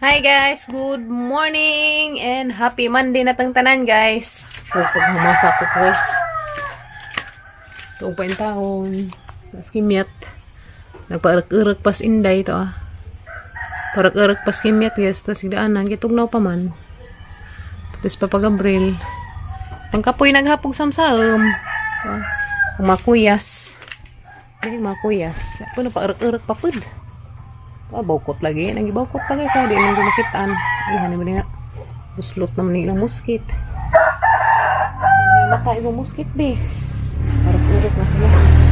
Hi guys, good morning and happy Monday na tang tanan, guys. Oh, pag humasa ko, guys. Tuog pa yung taon. Mas kimyat. Nagpaarag-urag pas inday to ah. Parag-urag pas kimyat, guys. Tapos sigdaanan, gitugnaw pa man. Tapos Papa Gabriel. Pangkapoy naghapog samsaam. Ah, ang makuyas. Hindi makuyas. Ako na paarag-urag pa pud. Ah, bukot lagi. Nangibukot pa, guys. Ah, di naman gumakitaan. Ay, hani mo nga. Buslot naman ilang muskit. Ay, mata ibang muskit, be. Parang na sila.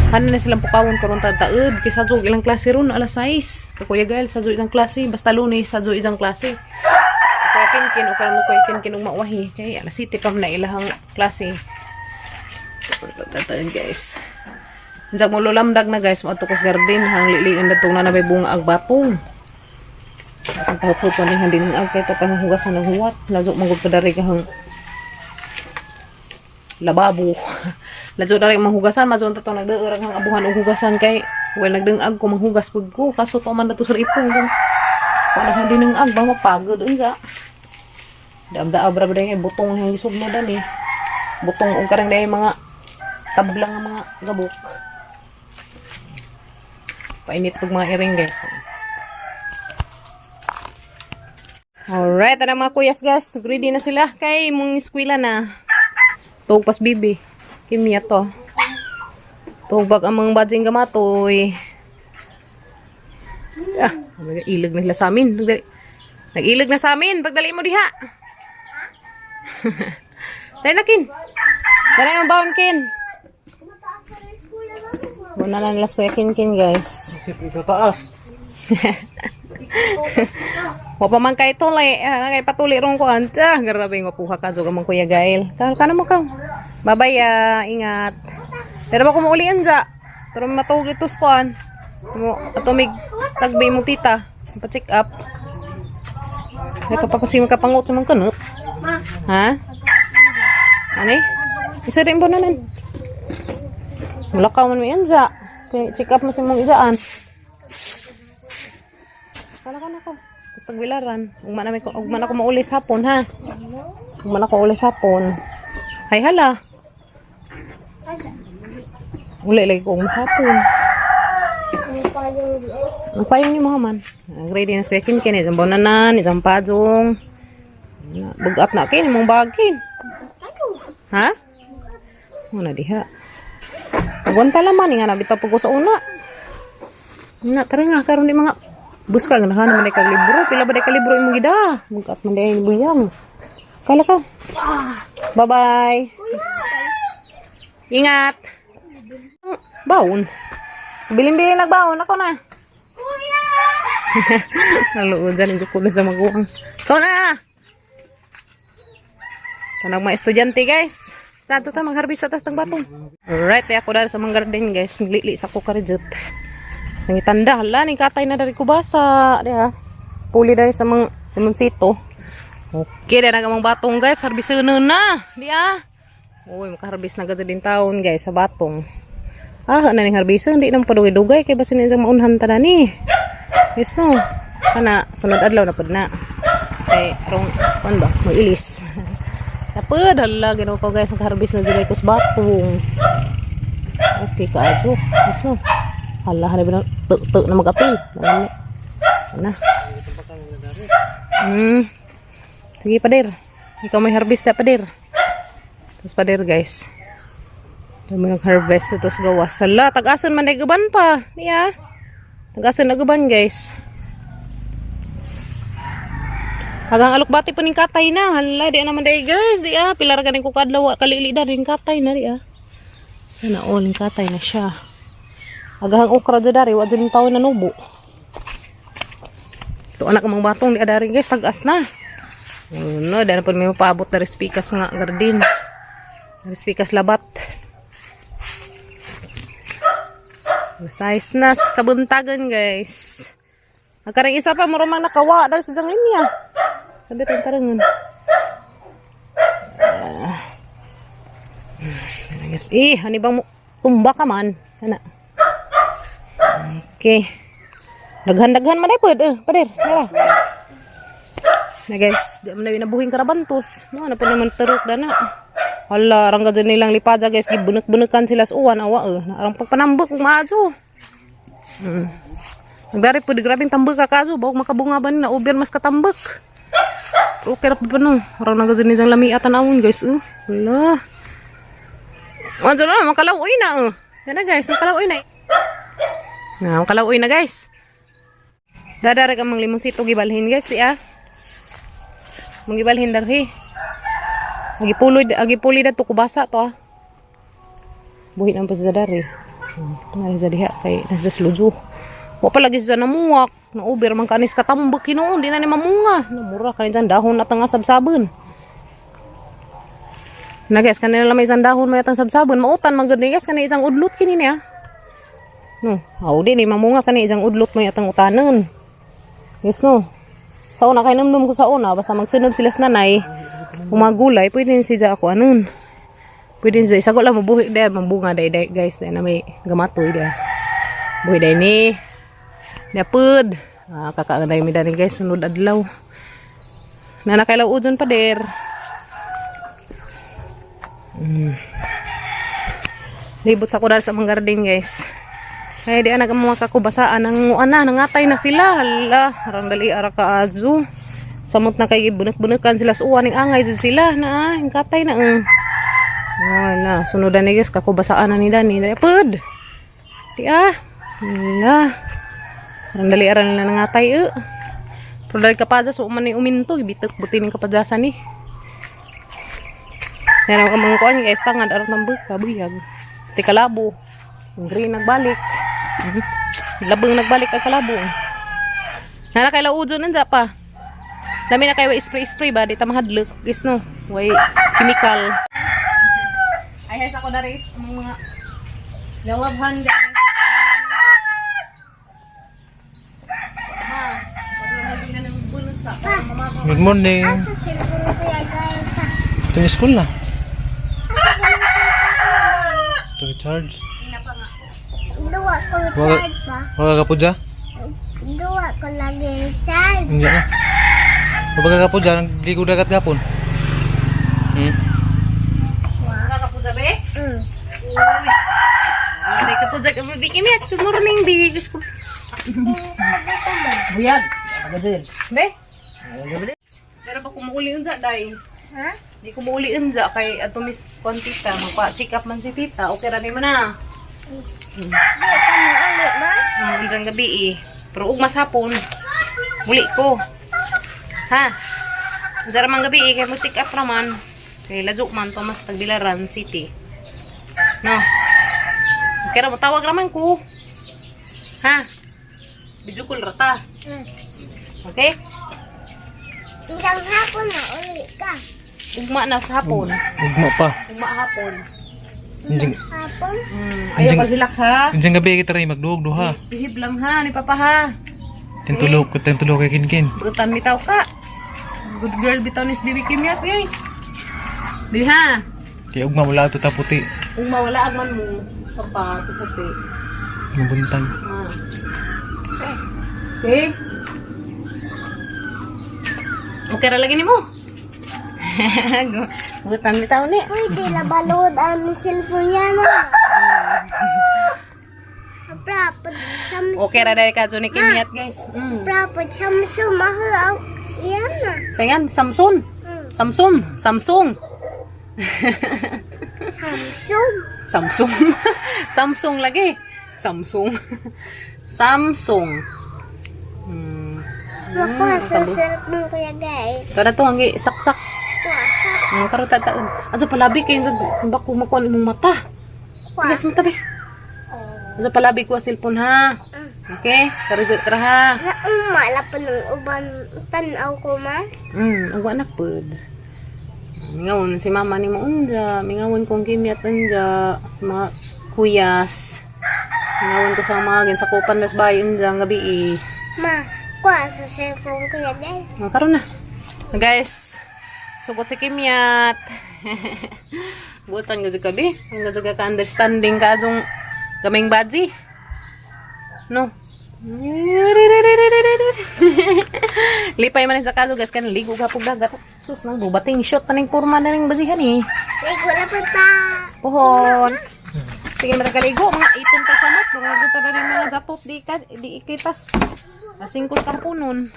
Hani na silang pukawon karon taod. Kay sa ilang klase ron alas 6. Kakuya Gael sa isang klase. Basta Lunes sa isang klase. Kuya Kinkin o karon mo Kuya Kinkin og mawahi. Kay alas 7 pa man na ilahang klase. So, taod, guys. Unsa mo lulamdag na, guys, moadto ko sa garden hang liliin datong na may bunga ag batong. Asang pahupot ko ni din ang kay tapang hugasan ng huwat. Lazo manggod pa dari kahang lababo. Lazo dari manghugasan, mazo ta to nagdeurag hang abuhan og hugasan kay well nagdengag ko manghugas pud ko kaso to man dato sa ipong kung wala hang dinengag ba mapagod unsa. Daab-daab ra ba dai butong hang gisugmo dali. Butong og karang dai mga tabla nga mga gabok. Painit pag mga iring, guys. Alright, ana mga kuyas, guys. Ready na sila kay mong eskwela na. Tuog pas bibi. Kimya to. Tuog bag ang mga badjing gamatoy. Ah, ilag na sila sa amin. Nag-ilag na sa amin. Pagdali mo diha. Dali na, Kin. Dali ang baon, Kin. Muna na nila Kuya Kin Kin, guys. Ito taas. Wa pa man kay tuli, ah, kay patuli rong ko anta. Grabe nga puha ka jud among Kuya Gail. Kal kana mo ka. Bye-bye ah, ingat. Pero ba ko mauli anja? Pero matuog ito sa kuan. Mo atomig tagbi mo tita. Pa-check up. Kaya pa kasi makapangot sa mga kanot. Ha? Ani? Isa rin ba nanan? Mulakaw man may anza. Kaya check up mo sa mong izaan. Kala ka na ko. Tapos tagwilaran. Ugma na may ugma na ko mauli sa hapon, ha. Ugma na ko uli sa hapon. Hay hala. Uli lagi ko sa hapon. Ang payong niyo mga man. Ready na sa Kuya Kinkin. Isang bonanan, isang pajong. Bugat na kin, mong bagin. Ha? Muna diha. Agwanta laman nga nabitaw pag sa una. Na tara nga karon di mga buska nga naman day kag libro. Pila ba day ka libro imong gida? Bugat man day buyang. Kala ka. Bye-bye. Ingat. Baon. Bilin-bilin nagbaon ako na. Kuya! Naluod dyan, hindi ko na sa maguwang. Ikaw na! Tanag mga estudyante, guys. Tato ta, magharvest sa tas ng batong. Alright, ako dahil sa mga garden, guys. Naglili sa ko karijot. Sa ngitanda, hala, ning katay na dari kubasa. Diha. Puli dari sa mga limonsito. Okay, dahil ang batong, guys. Harvest na na. Diha. Uy, makaharvest na gazad din taon, guys, sa batong. Ah, ano ning harvest? Hindi naman padugay-dugay. Kay basin isang maunhan ta na ni. Yes, no. Kana, sunod adlaw na pud na. Kay, rong, kuan ba? Mag-ilis. Napud, hala, ginawa ko, guys, nakaharvest na sila ko sa batong. Okay, kaadyo. Yes, no. Hala, hala ba na, tuk na mag-apil. Ano na. Sige, pader. Ikaw may harvest na, pader. Tapos pader, guys. Ito mo nag-harvest na tapos gawas. Hala, tag-asan man ay gaban pa. Niya. Tag-asan na gaban, guys. Hagang alukbati po ning katay na. Hala, di naman day, guys. Di ah, pilar ka rin ko kadlaw. Kalili da rin katay na di ah. Sana all ning katay na siya. Agahang okra dyan dari. Wa dyan yung tao na nubo. Ito anak mga batong di adari, guys. Tagas na. Ano, dahil po may mapaabot na respikas nga garden. Respikas labat. Size na sa kabuntagan, guys. Nagkarang isa pa, murumang nakawa dahil sa isang linya. Sabi rin tarangan. Guys, eh, ano bang tumba ka man? Ana. Okay. Daghan-daghan man ay pwede. Eh, pader, mira. Na guys, di man na nabuhing karabantos. Mo na pa naman turok dana. Hala, arang gadyo nilang lipada, guys, gibunek-bunekan sila sa uwan awa eh. Arang pagpanambok kung maadyo. Nagdari po, di grabing tambak ka kaso, bawag makabunga ba ni na uber mas katambak. Pero okay ra pa no. Arang nagazin nizang lami atan awon, guys. Hala. Wanzo na, makalaw na eh. Yan na, guys, makalaw na. Na, makalaw na, guys. Dadara ka mang limonsito gibalhin, guys, di ah. Mangibalhin darhi. Agi puloy, agi puli dato kubasa to ah. Buhi nang pa sa dari. Nasa diha kay nasa slujo. Wa pa lagi sa namuwak. Na uber man kanis katambak hinuon di na ni mamunga. Namura kani dyan dahon at ang sabsabon. Na guys, kanina lang may isang dahon may atang sabsabon. Mautan man gud ni, guys, kani isang udlot kini niya. No, aw di ni mamunga kani isang udlot may atang utanon. Yes no. Sa una kay namnum ko sa una basta magsunod sila sa nanay. Umagulay pwede ni siya ako anon. Pwede siya isago lang mabuhi dahil mambunga day day, guys, dahil na may gamatoy dahil. Buhi day ni. Dapod. Ah, kakaanday mi dani, guys, sunod adlaw. Nana kay udon pa der. Libot sa ko dahil sa mga garden, guys. Ay, di anak ang mga kakubasaan. Ang ana, nangatay na sila. Hala, arang dali, ara ka azu. Samot na kay bunak-bunakan sila sa uwan. Ning angay dyan sila. Na, ah, katay na. Wala, sunodan ni, guys. Kakubasaan na ni Dani. Dali, pud. Di ah. Hala. Arang dali, ara na nangatay eh. Pero dahil kapadjas, so man ni uminto. Ibitok, buti ning kapadjasan ni. Yan ang mga kuan, guys, tangad arang tambak, kabuyag. Ti kalabo. Ang green nagbalik. Labang nagbalik ang kalabo. Nana kay laujo nanja pa. Dami na kayo spray spray ba di ta mahadlok, guys, no. Way chemical. Ay hay sa ko dari ang mga lalabhan, guys. Ma, pag na ng bunot sa mama. Good morning. Asa cellphone ko ya guys? Ito yung school na. Ito yung charge. Duwa ko charge pa. Wala ka po dyan? Duwa ko lagi charge. Hindi na. Wala ka po dyan? Hindi ko dagat gapon. Wala ka po sabi? Mm. Uy. Ay, ka po Jack. Bi, good morning, Bi. Gusto ko. Buyag. Be? Pero ba kumuuli unsa, day? Ha? Di kumuuli unsa kay ato miss kon tita, magpa-check up man si tita. Okay ra ni mo na. Di ka mo uli ba? Unsang gabi eh. Pero ugma sa hapon. Muli ko. Ha? Unsa ra man gabi eh kay mo check up ra man. Kay ladyo man to mas Tagbilaran City. No. Okay ra mo tawag ra man ko. Ha? Video call ra ta. Okay? Hanggang hapon na uli ka. Ugma na sa hapon. Ugma pa. Ugma hapon. Injing, Hapon? Ayaw paghilak ha. Injing gabi kita rin magduog duha. Bihib lang ha ni Papa ha. Tintulog ko tintulog kay Kinkin. Butan bitaw ka. Good girl bitaw ni si Bibi Kimyat, guys. Di ha. Kay ugma wala to ta puti. Kung mawala agman mo, papa, tuputi. Mabuntag. Ah. Okay. Okay ra lagi nimo. Butan bitaw ni. Pwede na balod ang cellphone yan ah. Prapod Samsung. Okay ra dahil ka ni Kimyat, guys. Prapod Samsung mahal ang yan ah. Sayan, Samsung. Samsung, Samsung. Samsung. Samsung. Samsung lagi. Samsung. Samsung. Makuha sa cellphone ko ya guys. Kada to hangi saksak. Kuha. Karon taon. Aso palabi kay sa sambak ko makuan imong mata. Kuha. Tigas mata be. Aso palabi ko ang cellphone ha. Okay? Karizot ra ha. Na umala pa ng uban tanaw ko man. Uwa na pud. Mingawon si mama ni mo unja, mingawon kong kimyat unja, mga kuyas. Mingawon ko sa mga ginsakupan nas bahay unja ang gabi eh. Ma, kuha sa cellphone ko ya guys. Mga karon na. Guys, sugot si Kimyat. Butan gud ka bi. Ang gud ka understanding ka adong gaming badzi. No. Lipay man sa kaso, guys, kan ligo ka pug dagat. Sus nang bubating shot pa ning porma na ning basihan eh. Ligo na po ta. Pohon. Sige, matagaligo. Mga itom ta samot. Mga guta na rin mga zapop. Di, ka, di ikitas. Asingkot kampunon.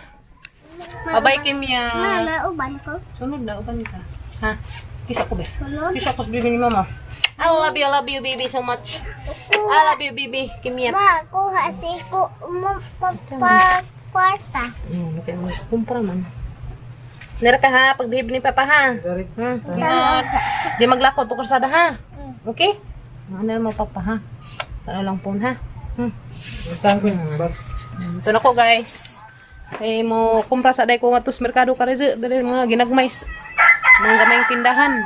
Bye-bye, Kimya. Mama, uban ko. Sunod na, uban ka. Ha? Kisa ko, be. Sunod. Kisa ko, baby ni mama. I love you, baby, so much. I love you, baby. Kimya. Ma, kuha si ko mo pa kwarta. Okay, kumpra man. Nera ka ha, pagbihib ni Papa ha. Ingat. Di maglakod, tukar sada ha. Okay? Ano mo Papa ha? Ano lang phone ha? Basta ko yung bus. Ito na ko, guys. Kay mo kumpra sa day ko nga tos merkado ka rin dali mga ginagmay mga gamayng tindahan.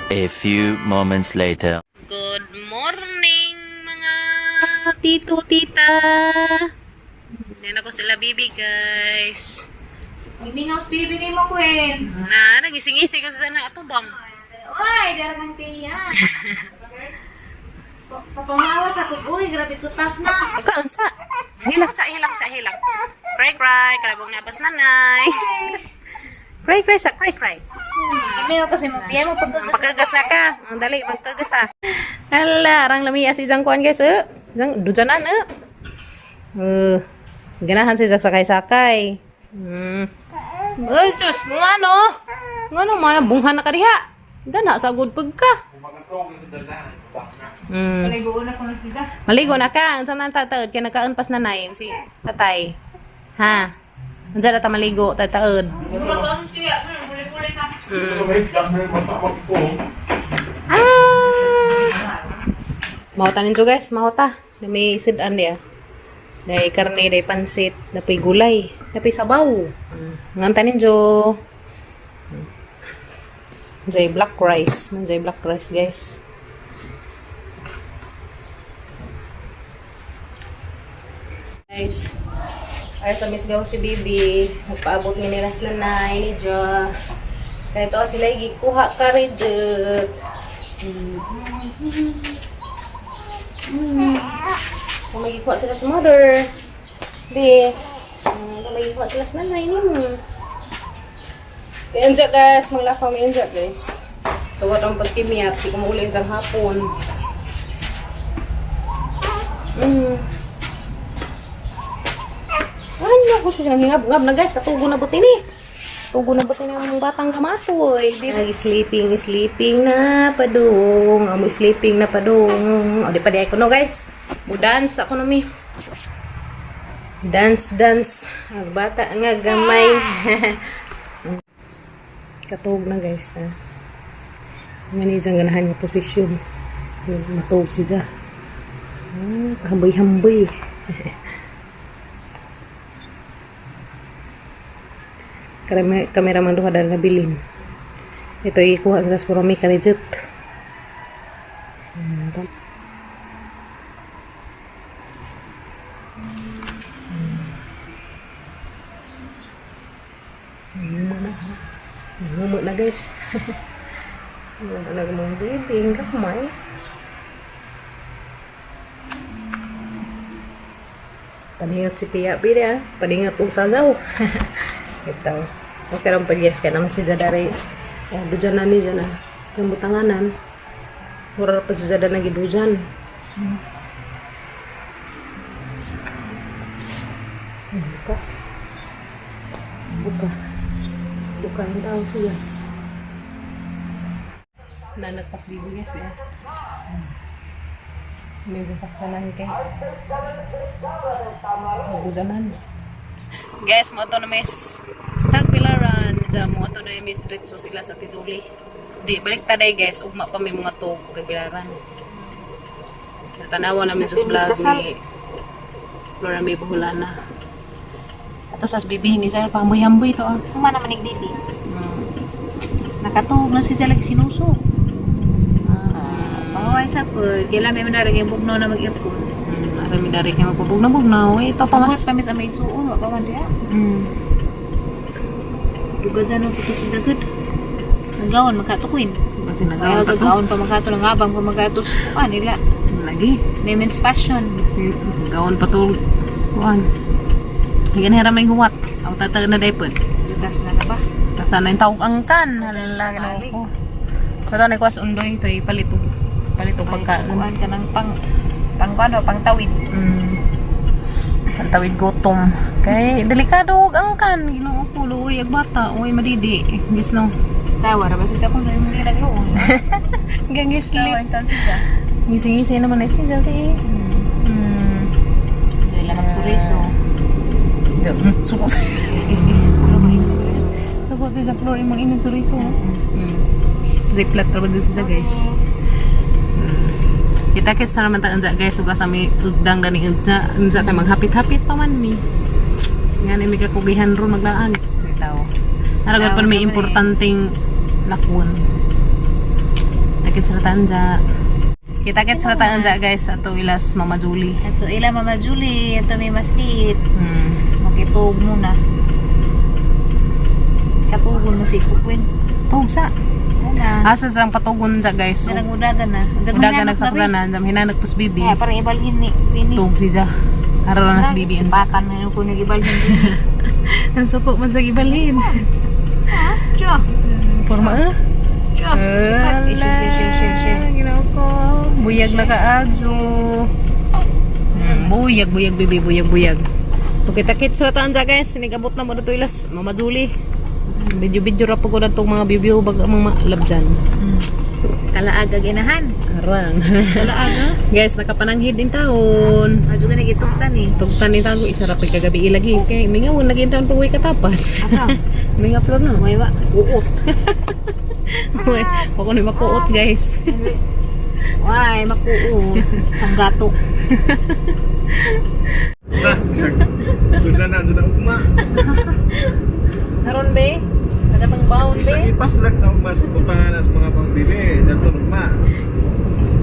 A few moments later. Good morning, mga tito, tita. Yan ako sila bibi, guys. Gimingaw baby ni mo, Queen. Na, nagising-ising ko sa na atubang. Uy, dara kang tiya. Papangawas ako. Uy, grabe kutas na. Kaunsa? Hilak sa hilak sa hilak. Cry cry, kalabong nabas nanay. Cry cry sa cry cry. Gimingaw kasi mo tiya mo pagkagas. Pagkagas na ka. Ang dali, magkagas na. Hala, arang lami as isang kuan, guys eh. Isang dujanan eh. Ganahan si sakay-sakay. Ay, Diyos, ngano? Ngano man bunghan na ka diha. Dana sa good pagka. Maligo na ko na sila. Maligo na ka. Unsa man tataod kay nakaon pas nanay si tatay. Ha? Unsa na ta maligo tataod? Ah! Mahota ninyo, guys, mahota. Na may sidan diya. Day karne, day pansit, dapoy gulay, dapoy sabaw. Nganta ninyo. Jay black rice. Jay black rice, guys. Guys, ay sa Miss Gaw si Bibi, nagpaabot mi nila sila nanay ni Jo. Kaya ito sila gikuha ka rin. Kung may gikuha sila sa mother. Bi, kung may gikuha sila sa nanay ni mo. Enjoy, guys, maglakaw mi enjoy, guys. Sugot ang paskimiyat, si kumulin sa hapon. Ano ko siya nangingab-ngab na, guys, katugo na buti ni. Tugo na buti ni ang batang kamatoy. Nag-sleeping, sleeping na padung. Amo sleeping na padung. O di pa di ako no, guys. Mo dance ako no mi. Dance dance ang bata nga gamay. Katug na, guys na. Nga ni diyang ganahan nga posisyon. Matug siya. Hamboy-hamboy. Kameraman duha dahil nabilin. Ito ikuha sila sa purami karijit. Nguma na ha. Nguma na, guys. Nguma na mga baby. Ang kamay. Paningat si Pia Pia. Paningat og sagaw. Ito. Okay lang pag yes ka naman si Jadare. Ya, dujan na ni dyan ah. Yung butanganan. Mura pa si Jada nagidujan. Buka. Buka. Buka ang tawag siya. Nanagpas bibi, guys, di ah. Medyo saktanan kay. Dujanan. Guys, mo to na miss. Tagbilaran, dyan mo to na miss diretso sila sa Tijuli. Di, balik ta day, guys, ugma pa may mga tog Tagbilaran. Natanawa namin sa vlog ni Flora May Buhulana. Ato sa bibi ni Sir, pamboy-hamboy to ah. Kuma naman nagdidi. Nakatuog na siya lagi sinuso. Pangaway sa po. Kailan may manarag yung bugnaw na mag-ipon. Arami dari kay magpabugnaw-bugnaw. Eh, ito pa Mas mas. pamis ang may suon. Wa pa man diya. Dugasan ang puto sa dagat. Nagawan magkatukwin. Kasi Kaya nagawan pa to. gagaon pa magkato ng abang pa magkato sa nila. Lagi. Women's fashion. Kasi gawon pa to. Kuan. Ganhira may huwat. Aw tatag na daypon. Judas na na ba? Tasa na yung tawag angkan. Hala, ginoo ko. Kato na kuwas undoy ito palito. Palito pagkaon. Kuan ka ng pang pang ano, pang tawid. Pantawid gutom. Kay delikado og angkan. Ginoo ko luoy ag bata, uy madidi. Gis no. Tawa ra ba siya kung hindi nagluoy. Gangisli. Tawa ang siya. Ngisi-ngisi naman na siya dati. Dili lang suriso. Suko. Suko sa floor imong inin suriso. Ziplat ra ba din siya, guys. Kita kits na naman ta unsa, guys, uga sa mi ugdang dani unsa unsa kay maghapit-hapit pa man mi. Nga ni mi kakugihan ron maglaag. Bitaw. Naragot pa may importanteng lakon. Nakits ra ta unsa. Kita kits ra ta unsa, guys, ato ilas Mama Julie. Ato ila Mama Julie, ato may maslit. Makitog muna. Katugon na si Kukwin. Tugsa. Ana. Asa sa patugon sa, guys. So, Sa udagan na. udagan nagsakdanan, jam hinanag pus bibi. Kaya parang ibalhin ni Winnie. Tug si ja. Araw na si bibi unsa. Sipatan na yung kuno ibalhin din. Ang suko man sa gibalhin. Ha? Tiyo. Porma eh. Tiyo. Sipat. Eh, siya, siya, siya, siya. Ala, ginoo ko. Buyag na kaadso. Buyag, buyag, bibi, buyag, buyag. So kita kits ra taan guys, sinigabot na mo na ilas Mama Julie. Video-video ra po ko na itong mga bibiyo bag ang mga labjan. Kalaag ag inahan. Arang. Kalaag ha? Guys, nakapananghid din taon. Adyo ka nagitugtan eh. Tugtan ni tago isa ra pa'y kagabi ilagi kay mingawon lagi taon pag katapan. Ano? Minga flor na. May wa. Uot. Uy, wako ni makuot, guys. Why, makuot. Sanggato. Sa, isang sudan na, sudan ugma. Karon be, nagatang baon be. Isang ipaslak na ugma sa butangan sa mga pangbili, dato ugma.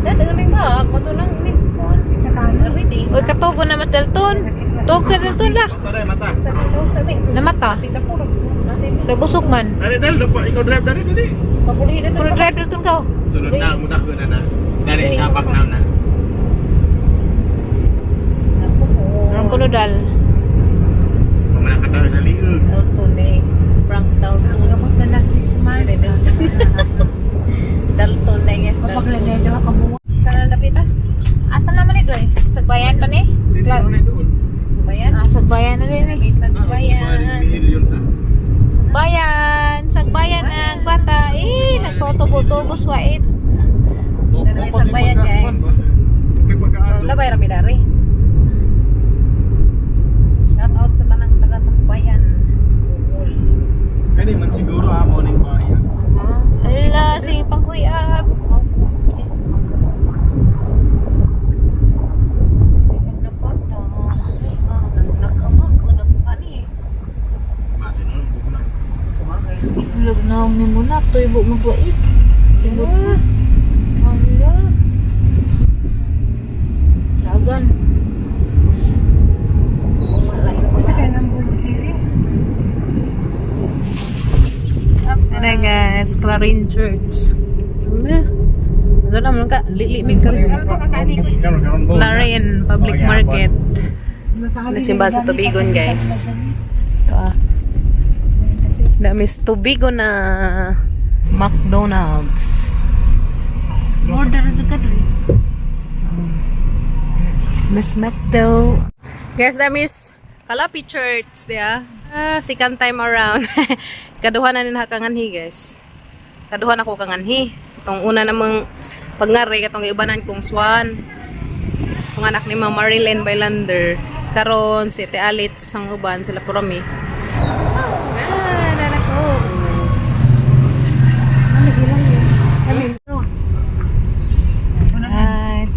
Dada na may bag, mato nang ni kon. Sa kanon. Ready. Uy, katugo na Dalton. Tug sa Dalton lah. Mata dai, mata. Sa tug sa mi. Namata. Tita puro. Natin. Kay busog man. Dari dal, lupa, ikaw drive dari dali. Papulihin ito. Puro drive Dalton ka. oh. Sunod na, muna ko na na. Dari sabak na na. Ang kuno dal. Mga katawa sa liog. Dalton eh. Frank Dalton. Gamot na nagsisman. Dalton na guys. Dalton. Saan na dapita? Asa naman ito eh? Sagbayan pa ni? Claro. Na doon. Sabayan. Ah, sagbayan na din eh. May sagbayan. Million na. Sagbayan! Sagbayan ang bata. Eh, nagtutubo-tubo swait. Dari may sagbayan, guys. May pagkaadto. Labay rami dari. Shout out sa tanang taga Sagbayan. Bukol. Kani man siguro ah, morning bayan. Ala, sige pangkuyap. Imagine nun, bugna. Ulag na ang nimo na. Tuybo magwait. Sibot na. Ala. Lagan. Ano guys, Clarin Church. Ano? Ano naman ka? Lilimig ka rin. Karon karon bo. Clarin Public Oh, yeah, Market. Nasimbahan sa Tubigon, guys. Ito ah. Damis Tubigon na McDonald's. Order na ka dun. Miss McDo. Guys, damis Kalapi Church, diya. Ah, second time around. Kaduha na nila kanganhi, guys. Kaduha na ko kanganhi. Itong una namang pagngari, katong iubanan kong swan. Itong anak ni Ma'am Marilyn Bailander. Karon si Ate Alitz, ang uban, sila purami. Ah, nanak ko. Right.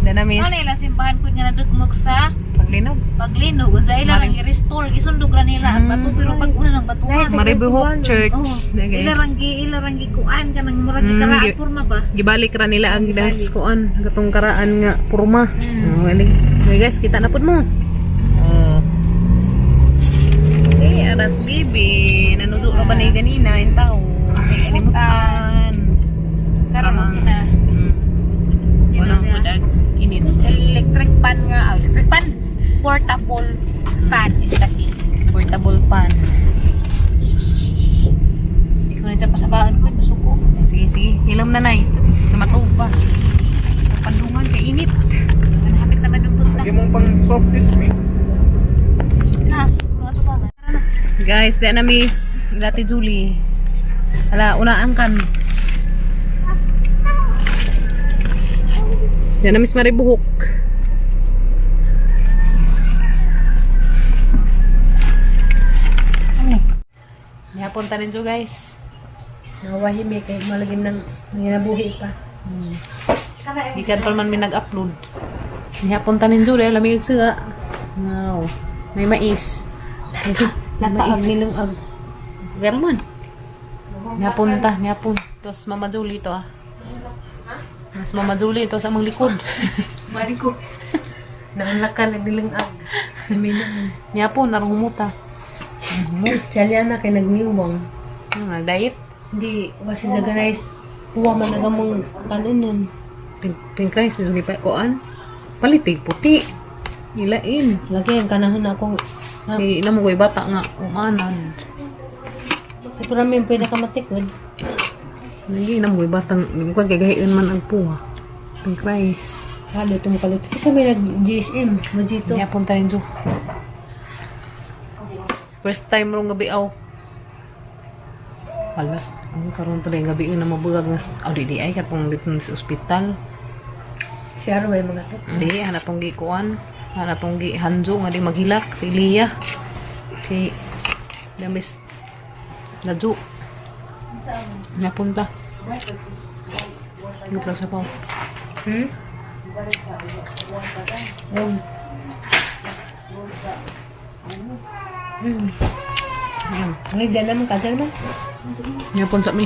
Danamis. Ano nila simbahan ko nga nadugmok sa Paglinog. paglinog. Unsa ila rang i-restore gisundog ra nila ang bato pero pag una ng batuhan. Maribuhok Church. Oh, Na, ila guys. rang gi ila rang gikuan kanang murag karaan porma ba? Gibalik ra nila ang das kuan katong karaan nga purma. Oh, galing. Okay, guys, kita na pud mo. Oh. Eh, aras bibi, nanuso ra ba ni ganina in tao. May kalimutan. Karon Parang- na. Walang kudag init. Electric pan nga, ah, electric pan, portable fan is the Guys, di na miss. Ilati Julie. Hala, unaan kan. Di na miss maribuhok. Nihapon ta ninyo, guys. Nawahimi kay malagin ng nanginabuhi pa. Gikan pa man mi nag-upload. Nihapon ta ninyo dahil lamig siya. Wow. May mais. Nataag nilungag. Garman. Nihapon ta, nihapon. Tos Mama Julie to ah. Mas Mama Julie to sa among likod. Mari ko. Naanlakan ang nilungag. Nihapon arong humuta. Saliana kay nagmiwang. Ano, nag-diet? Hindi, wasi daganay puwa man nagamong kanunon. Pink, pink rice yung pa koan. Palitig puti. Ilain. Lagi ang kanahon akong Kay ina mo ko'y bata nga umanan. Sa parami ang pinakamatikod. Lagi ina mo ko'y batang kuan kay gahiin man ang puwa. Pink rice. Halo itong kalit. Kasi may nag-GSM. Majito. Nihapon ta ninyo. First time rong gabi aw. Alas, ang karon tuloy gabi na mabugag na aw di di ay katong dito sa ospital. Si Arway mga to. Di hanap tong gikuan, hanap tong gihanjo nga di maghilak si Liya. Kay damis nadyo. Napunta. Gupla sa paw. Ayan. Ang naman kadal man. Napunta mi.